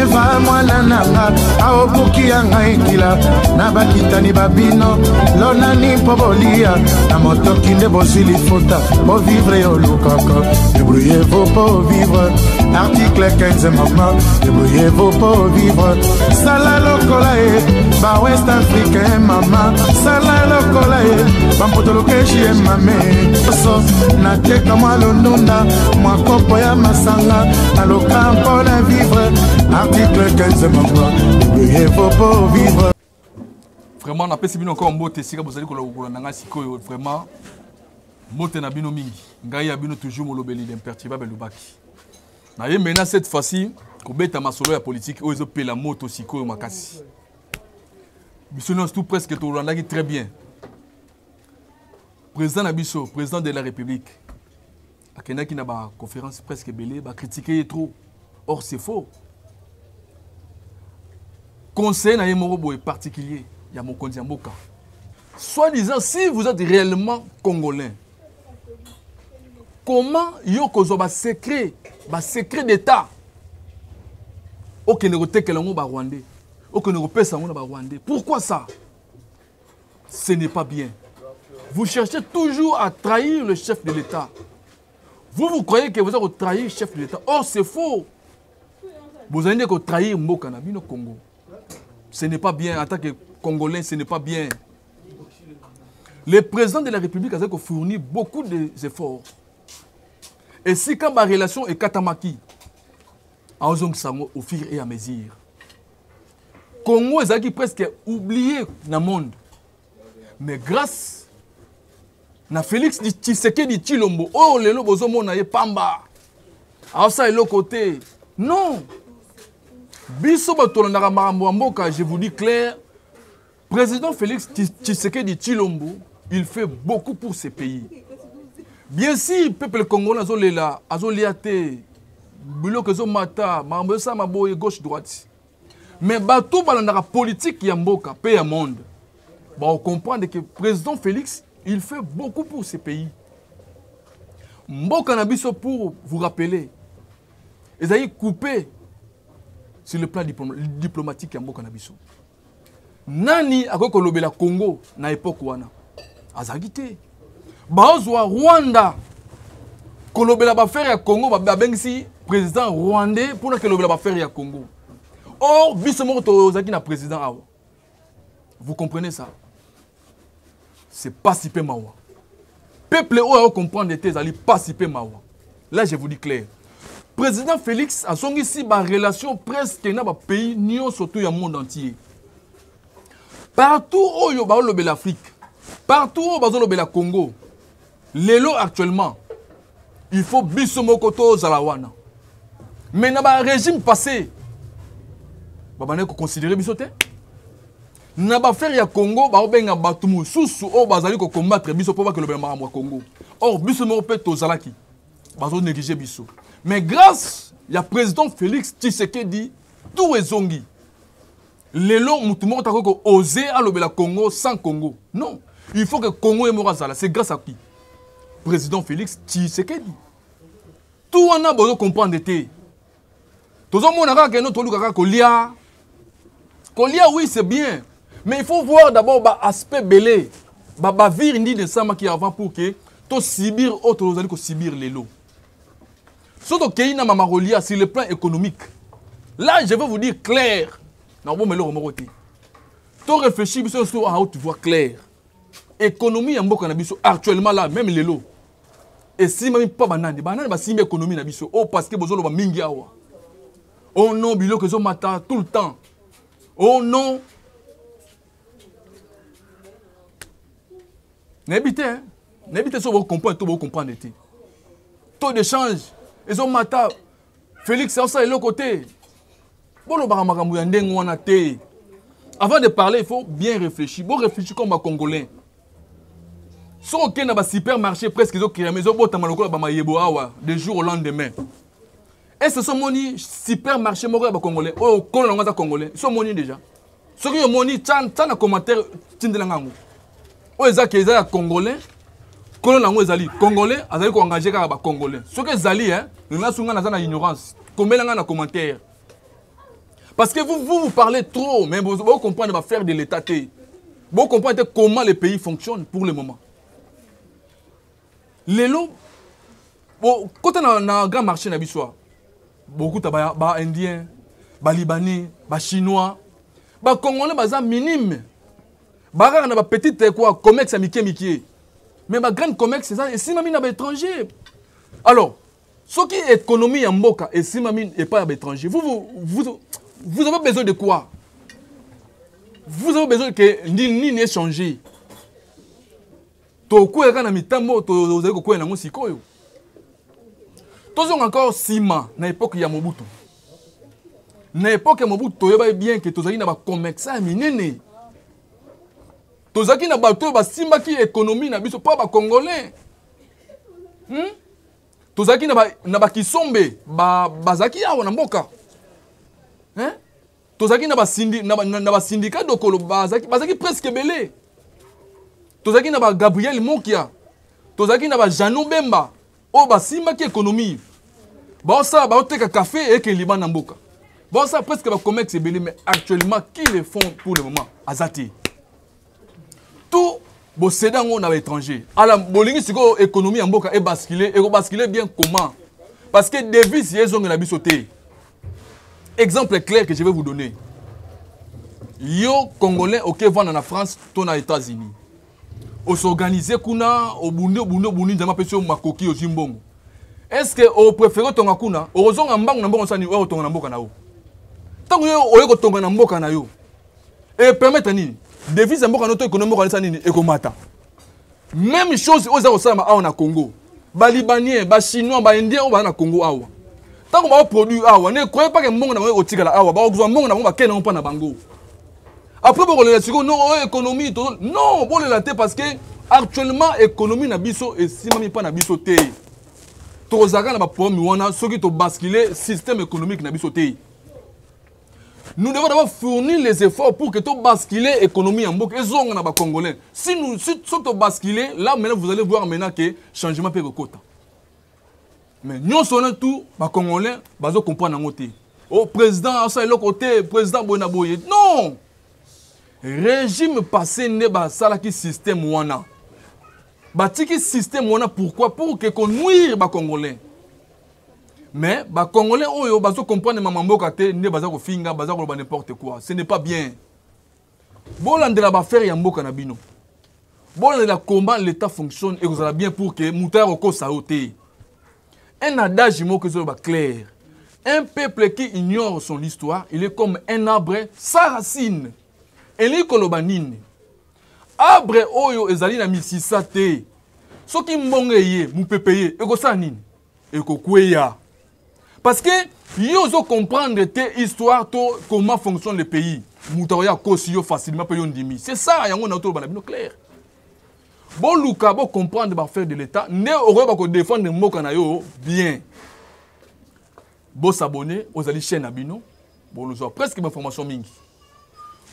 Eva mwana na nga aobuki ya ngai kila na bakitani babino lonani mpo bolia na motoki nde bozwi lifuta po vivre olukaka. Débrouillez-vous pour vivre, article 15 mama, débrouillez-vous pour vivre. Sala lokola ye ba west africain mama, sala lokola ye bampotolokeshi ye mame so nateka mwa londonda mwa kopo ya masanga naloka mpo na vivre, article 15 mama, débrouillez-vous pour vivre. Vraiment napesi bino encore mbote esika bozali kolanda ngai sikoyo. Vraiment mbote na bino mingi, ngai ya bino toujours molobeli l'imperturbable Lubaki. Naye maintenant cette fois-ci kobeta masolo ya politique oyo ezopela moto sikoyo makasi. Biso nyonso tout presque tolandaki très bien président na biso, président de la République, akendaki na baconférence presque ebele, bacritique ye trop. Or c'est faux. Conseiller na ye moko boye particulier ya mokonzi ya mboka, soi-disant, si vous êtes réellement congolais, comment yo kozwa basecret, basecret d'état, okende kotekela yango barwandais, okende kopesa yango na barwandais? Pourquoi ça? Ce n'est pas bien. Vous cherchez toujours à trahir le chef de l'État. Vous, vous croyez que vous avez trahi le chef de l'État. Or, c'est faux. Vous allez trahir mboka na bino Congo. Ce n'est pas bien. En tant que Congolais, ce n'est pas bien. Le président de la République a fourni beaucoup d'efforts. Et si quand ma relation est katamaki, au fur et à mesure, Congo ezalaki presque oublié dans le monde. Mais grâce na Félix Tshisekedi Tshilombo, oh lelo bozomona ye pamba. Aosa eloko te. Non. Biso bato tolandaka makambo ya mboka, je vous dis clair, président Félix Tshisekedi Tshilombo, il fait beaucoup pour ce pays. Bien sûr, peuple congolais azolela, azolia te, biloko ezomata, makambo ezosalama boye gauche droite. Mais bato balandaka politique ya mboka pe ya monde, ba comprendre que président Félix, il fait beaucoup pour ce pays. Mboka na biso, pour vous rappeler, ezali coupé sur le plan diplomatique ya mboka na biso. Nani akoki kolobela Congo na époque wana? Azalaki te. Baozwa Rwanda kolobela baaffaire ya Congo, babengisi président rwandais mpona kolobela baaffaire ya Congo. Or biso moko tozalaki na président awa. Vous comprenez ça? C'est pas si peu mawa. Peuple oyo comprendre te ezali pas si peu mawa. Là je vous dis clair, président Félix azongisi barelation presque na bapays nyonso to ya monde entier. Partout oyo baolobela Afrique, partout oyo bazolobela Congo lelo actuellement, il faut biso moko tozala wana. Mais na barégime passé, babandaki koconsidere biso te na baaffaire ya Congo. Baobenga bato mosusu oyo bazali kocombattre biso mpo bakelobela makambo ya Congo. Or biso moko mpe tozalaki, bazonéglige biso. Mais grâce ya président Félix Tshisekedi, tout ezongi. Lelo motu moko takoki koose alobela Congo sans Congo. Non, il faut que Congo ye moko azala. C'est grâce à qui? Président Félix Tshisekedi. Tout wana bozo comprendre te. Tozomona kaka keno toluka kaka kolia kolia. Oui, c'est bien, mais il faut voir d'abord baaspect belé, babavire nini esamaki avant pour que tosibir oyo tozali kosibir lelo. So tokei na mama kolia sur le plan économique, là je vais vous dire clair, nakoboma eloko moko te. To réfléchir biso nyonso à haute voix claire, économie ya mboka na biso actuellement là, même lelo, esimbami mpa banani? Banani basimbi économie na biso? Oh, parce que bozoloba mingi awa, oh non, biloko ezomata tout le temps, oh non, nayebi te, nayebi te so bocomprendre to bocomprendre te. Taux de change ezomata, Félix aosala eloko te. Bolobaka makambo ya ndenge wana te. Avant de parler, il faut bien réfléchir. Bo réfléchir comme bacongolais. Soki okende na basupermarché, presque ezokeyama, ezobotama lokola bamayebo awa de jour au lendemain. Est ce so omoni supermarché moko ya bacongolais oyo okolo nango aza congolais? So omoni déjà, soki omoni, tia na commentaire, tindelanga yango. Oyo eza ke eza ya congolais, kolo nango ezali congolais, azali koengage kaka bacongolais. Soki ezali, nasunga, naza na ignorance, komela ngai na commentaire. Parce que vous, vous, vous parlez trop, mais vous, vous comprenez faire de l'État. Vous comprenez comment le pays fonctionne pour le moment. Lelo, bon, quand on a un grand marché na biso, beaucoup de ba indiens, ba libanais, ba chinois, ba congolais baza minime. Ba kaka na ba petite quoi commerce ya mike mike. Mais ba grande commerce eza esimami na ba étranger. Alors, soki économie ya mboka esimami epai ya ba étranger, vous, vous, vous, vous avez besoin de quoi? Vous avez besoin que nini échanger? Tokweyaka na mitambo tozali kokweya nango sikoyo. Tozonga encore nsima na époque ya Mobutu. Na époque ya Mobutu toyebaki bien ke tozalaki na bacommerçant ya minene, tozalaki na bato oyo basimbaki économie na biso mpo bacongolais. Tozalaki na bakisombe bazalaki awa na mboka, hein? Tozalaki na basindika dokolo bazalaki presque ebele. Tozalaki na bagabriel Mokia, tozalaki na bajano Bemba oyo basimbaki économie, baosala, baoteka café eke libanda mboka, baosala presque bacommerce ebele. Mais actuellement, qui le font pour le moment? Aza te. Tout boseda yango na baétranger. Ala bolingi sikoyo économie ya mboka ebascule. Ekobascule bien comment? Parce que devise ye ezongela biso te. Exemple clair que je vais vous donner: yo Congolais oke vanda na France to na États-Unis, os'organiser kuna, obundi, obundi, obundi, Nzambe apesi yo makoki, ozwi mbongo. Est ce que opréféré otonga kuna, okozonga mbangu na mbongo osani, oyo otonga na mboka na yo? Ntango yo oye kotonga na mboka na yo, epermettre nini? Devise ya mboka na yo to économie mboka nesa nini ekomata. Même chose oyo eza kosalama awa na Congo. Balibanais, bachinois, baindien oyo baza na Congo awa, ntango baoproduire awa, ne croyez pas ke mbongo na bango ekotikala awa. Bakozwa mbongo na bango, bakende nango mpa na bango. Après bokolela sikoyo: non, oyo économie. Non, bolela te, parce que actuellement économie na biso esimami mpa na biso te. Tokozalaka na baproblème wana soki tobascule système économique na biso te. Nous devons d'abord fournir les efforts pour que tobascule économie ya mboka ezonga na bacongolais. Si nous si soki tobascule là maintenant, vous allez voir maintenant que changement mpe ekokota. Mais nyonso wana, tout bacongolais bazocomprendre yango te. O président asala eloko te, président boye na boye. Non, régime passé nde basalaki système wana, batiki système wana. Pourquoi? Pour que konuire bacongolais. Mais bacongolais oyo bazocomprendre mama mboka te nde baza kofinga, baza koloba n'importe quoi. Ce n'est pas bien. Bolandela baaffaire ya mboka na bino, bolandela comment l'État fonctionne, ekozala bien pour que moto aya kokosa yo te. Un adage moko ezoloba clair: un peuple qui ignore son histoire, il est comme un arbre sans racine. Elingi koloba nini? Arbre oyo ezali na misisa te, soki mbongo eye, mopepe ye, ekosala nini? Ekokweya, parce que yo ozocomprendre te histoire to comment fonctionne le pays. Moto akoya akosi yo facilement mpe yo ndimi. C'est ça yango na toloba na bino clair. Boluka bocomprendre baaffaire de l'État nde okoyeba kodéfendre mboka na yo bien. Bos'abonner, ozali chaîne na bino, bolozwa presque bainformation mingi.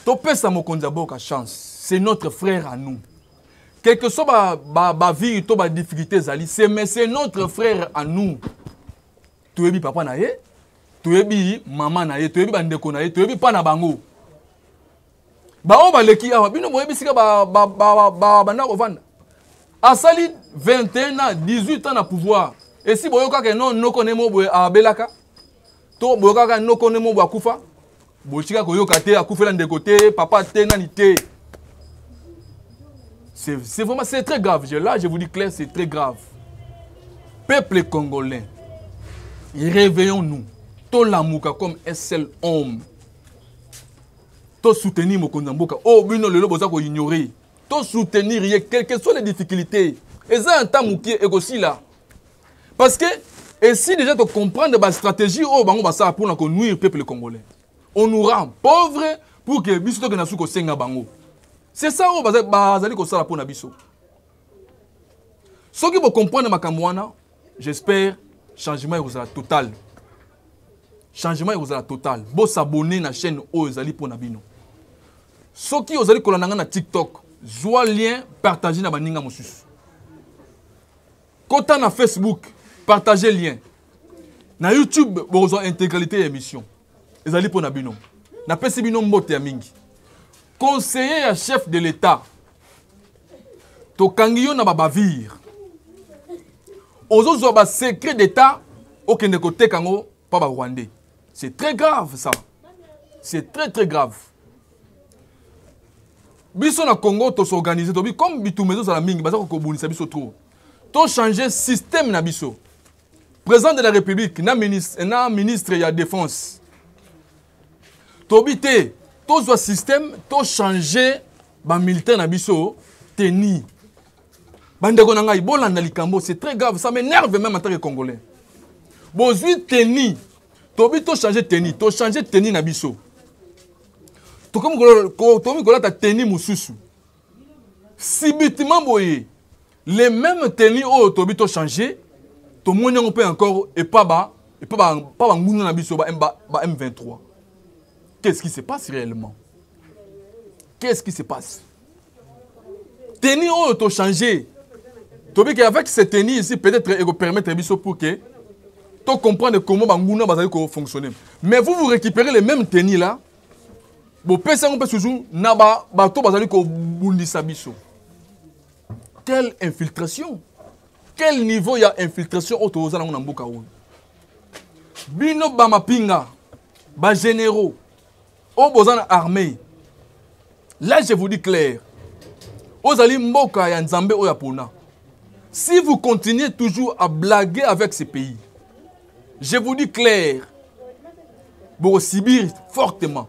Topesa mokonzi ya mboka chance, c'est notre frère à nous. Quel que soit bavie ba, ba to badifficulté ezali, c'est, mais c'est notre frère à nous. Toyebi papa na ye, toyebi mama na ye, toyebi bandeko na ye, toyebi mpa na bango. Baoyo baleki awa, bino boyebi sika banda kovanda. Asali 21 ans, 18 ans na pouvoir, esi boyokaka no noko ne mo boye abelaka, to boyokaka noko ne mo boye akufa? Botika koyoka te. Akufela ndeko te, papa te, nani te. C'est vraiment, c'est très grave. Là, je vous dis clair, c'est très grave. Peuple congolais, réveillons-nous. Tolamuka comme un seul homme, tosoutenir mokonzi ya mboka oyo bino lelo boza koignorer. Tosoutenir ye quelles que soient les difficultés. Eza un temps mokie, ekosila, parce que esi déjà tocomprendre bastratégie oyo bango basala mpona konuire peuple congolais. On nous rend pauvre pour que biso tokenda su kosenga bango. C'est ça oyo bazali kosala mpona biso. Soki bocomprendre makambo wana, j'espère changement ekozala total, changement ekozala total. Bos'abonner na chaîne oyo ezali mpona bino. Soki ozali kolanda nga na TikTok, zwa lien, partage na baninga mosusu. Kota na Facebook, partage lien. Na YouTube, bokozwa intégralité ya émission. Ezali mpo na bino. Napesi bino mbote ya mingi. Conseiller ya chef de l'État, tokangi yo na ba bavure. Ozozwa ba secret d'État okende koteka yango pa ba Rwandais. C'est très grave ça. C'est très très grave. Biso na Congo to s'organiser tobi comme bitumba ezozala mingi baza kobundisa biso trop. To changer système na biso. Président de la République na ministre na ministre ya défense. Tobi te tozwa système to changer ba militaire na biso tenue. Bandeko na ngai bolanda likambo, c'est très grave, ça m'énerve même en tant que Congolais. Bozwi tenue, tobi to changer tenue, to changer tenue na biso. Tokomi kolata tenue mosusu. Subitement boye, les mêmes tenues oyo tobi to changer, tomoni yango mpe encore epa ba epa ba pa banguna na biso ba, ba, ba M23. Qu'est-ce qui se passe réellement? Qu'est-ce qui se passe? Tenue oyo to changer, tobi que avec cette tenue ici peut-être eko permettre biso pour que to comprendre comment banguna bazali ko fonctionner. Mais vous, vous récupérez les mêmes tenues là, bopesa yango mpe toujours na bato bazali kobundisa biso. Quelle infiltration? Quel niveau ya infiltration oyo tozala yango na mboka oyo? Bino ba mapinga, ba généraux oyo boza na armée, là je vous dis clair, ozali mboka ya Nzambe oyo apona. Si vous continuez toujours à blaguer avec ce pays, je vous dis clair, bokosibir fortement.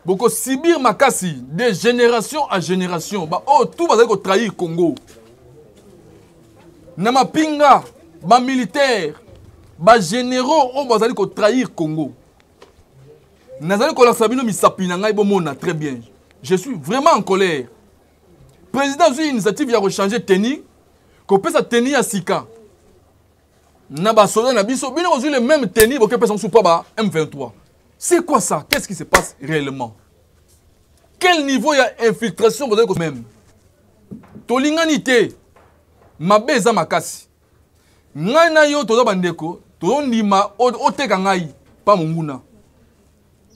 Bokosibir makasi de génération à génération. Ba oh tout bazali ko trahir Congo. Na mapinga, ba militaire, ba généraux oyo bazali ko trahir Congo. Nazali kolakisa bino misapi na ngai bomona très bien. Je suis vraiment en colère. Président azwi initiative ya kochanger tenue, kopesa tenue ya sika na basoda na biso. Bino bozwi le même tenue bokepesa mosusu mpo ba M23. C'est quoi ça? Qu'est-ce qui se passe réellement? Quel niveau ya infiltration bozali ko même? Tolingani te. Mabe eza makasi. Ngai na yo toza bandeko, tozondima oteka ngai pa monguna.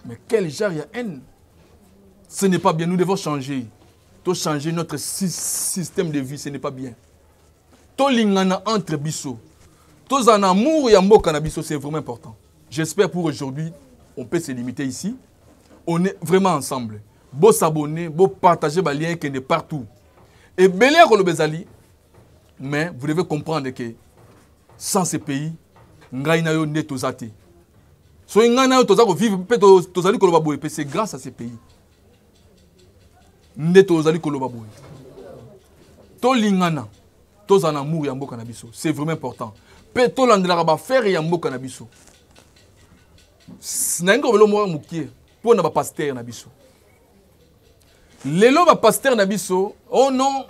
Mais quel genre ya haine? Ce n'est pas bien, nous devons changer. To changer notre système de vie, ce n'est pas bien. Tolingana entre biso. Tozana na amour ya mboka na biso, c'est vraiment important. J'espère pour aujourd'hui, on peut se limiter ici. On est vraiment ensemble. Bo s'abonner, bo partager ba lien qui est partout. Et belé kolobezali, mais vous devez comprendre que sans ce pays, ngai na yo nde toza te. Soki ngai na yo toza kovivre mpe tozali koloba boye, mpe c'est grâce à ce pays nde tozali koloba boye. Tolingana, tozala na amour ya mboka na biso, c'est vraiment important. Mpe tolandelaka baaffaire ya mboka na biso. Nalingi koloba eloko moko mokie mpo na bapaster na biso. Lelo bapaster na biso, oh non,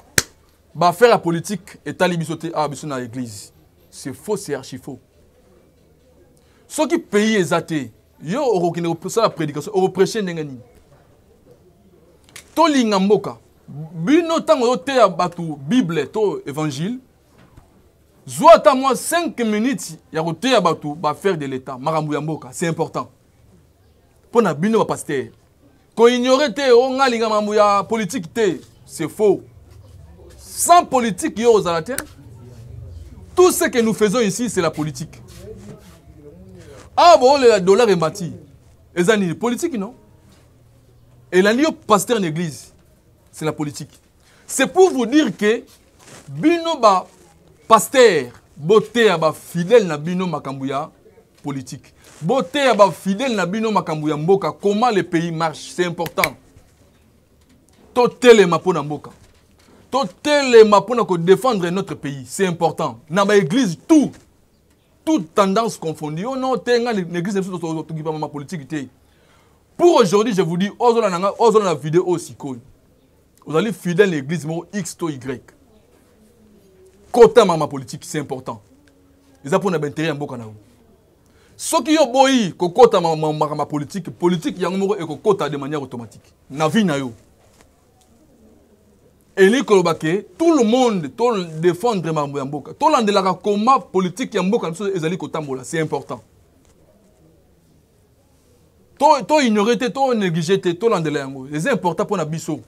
baaffaire ya politique etali biso te, awa biso na église. C'est faux, c'est archi faux. Soki pays eza te, yo okokende kosala prédication, okoprêcher ndenge nini? Tolinga mboka. Bino ntango ozoteya bato Bible to évangile, zwa ata mwa 5 minutes ya koteya bato baaffaire de l'État, makambo ya mboka, c'est important. Mpo na bino bapaster, koignore te o nga alinga makambo ya politique te, c'est faux. Sans politique yo ozala te. Tout ce que nous faisons ici, c'est la politique. Ah bon, le dollar emati. Eza nini? Politique, non? Elandi yo pasteur d'église, c'est la politique. C'est pour vous dire que bino ba pasteur boteya ba fidèle na bino makambo ya politique. Boteya ba fidèle na bino makambo ya mboka, comment le pays marche, c'est important. Totelema pona mboka. Totelema pona ko défendre notre pays, c'est important. Na ba église tout, toute tendance confondue. Oh non, te nga l'église na biso tokipa ma politique te. Pour aujourd'hui, je vous dis, ozola na nga, ozola na vidéo aussi sikoyo. Ozali fidèle l'église moko X to Y. Kota mama politique, c'est important. Eza pona ba intérêt ya mboka na yo. Soki yo boyi kokota makambo ya politique, politique yango moko ekokota de manière automatique na vie na yo. Elingi koloba ke tout le monde to défendre makambo ya mboka, tolandelaka comment politique ya mboka na biso ezali kotambola, c'est important. To to ignorer te, to négliger te, tolandela yango. Eza important mpona biso.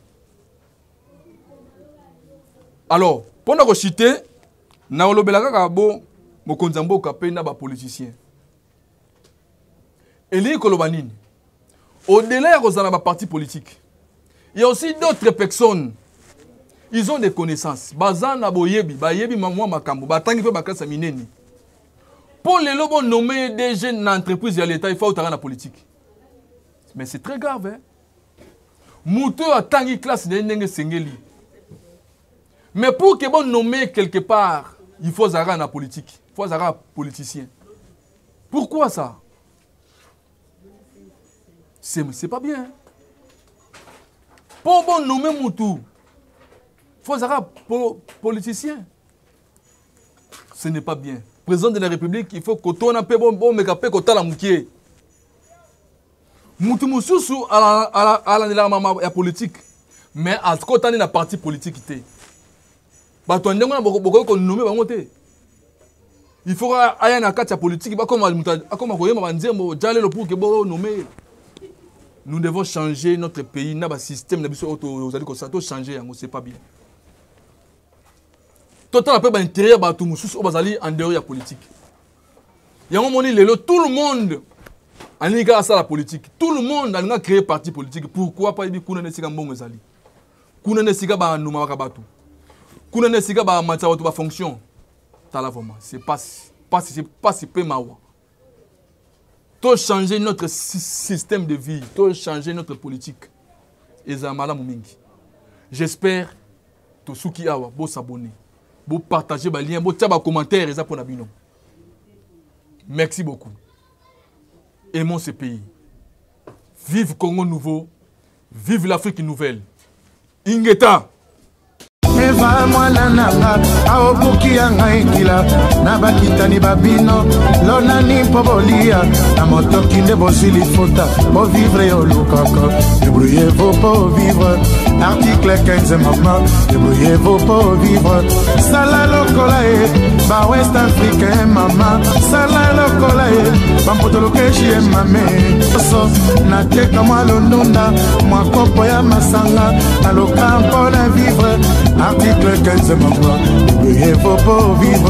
Alors, mpona kochite, nakolobela kaka bo mokonzi ya mboka mpe na bapoliticien. Elingi koloba nini? Au-delà ya kozala na baparti politique, il y a aussi d'autres personnes, ils ont des connaissances, baza na boyebi, bayebi mwa makambo, batangi mpe baklase ya minene. Mpo lelo bonome DG na entreprise ya l'État, il faut otanga na politique. Mais c'est très grave, hein? Moto oyo atangi classe na ye ndenge esengeli, mais pour que bonome quelque part, il faut azalaka na politique, il faut azalaka politicien. Pourquoi ça? C'est pas bien. Mpo bonome mutu, faut azalaka politicien. Ce n'est pas bien. Président de la République, il faut kotona mpe bomeka mpe kotala mokie. Mutu mosusu alandelaka mama ya politique, mais akotani na parti politique te. Bato ya ndenge wana bokoki konome bango te. Il faut aya na kati ya politique, bakoma mutu akoma koyemba banzembo jalelo pour que bonome. Nous devons changer notre pays na basystème na biso oyo tozali kosala, tochanger yango, c'est pas bien. Totala mpe baintérêt ya bato mosusu oyo bazali en dehors ya politique. Yango moni lelo tout le monde alingi kaka asala politique, tout le monde alingi créer parti politique. Pourquoi pas? Yebi kuna nde esika mbongo ezali, kuna nde esika banomamaka bato, kuna nde esika bamatisa bato bafonction. Tala, vraiment, c'est pas pasi, pasi mpe mawa. To changer notre système de vie, to changer notre politique, ezala malamu mingi. J'espère tosuki awa. Bosabone, bopartage balien, botia bacommentaire, eza mpona bino. Merci beaucoup. Aimons ce pays. Vive Congo nouveau, vive l'Afrique nouvelle. Ingeta. Eva mwana nanga aobuki ya ngai kila na bakitani babino lonani mpo bolia na motoki nde bozwi lifuta po vivre olukaka. Débrouillez-vous pour vivre, article 15. Mama, débrouillez-vous pour vivre. Sala lokola ye ba West Africain, mama, sala lokola ye bampotolokeshi ye mame so nateka mwa londonda, mwa kopo ya masanga, naloka mpona vivre. Article 15, mama, débrouillez-vous pour vivre.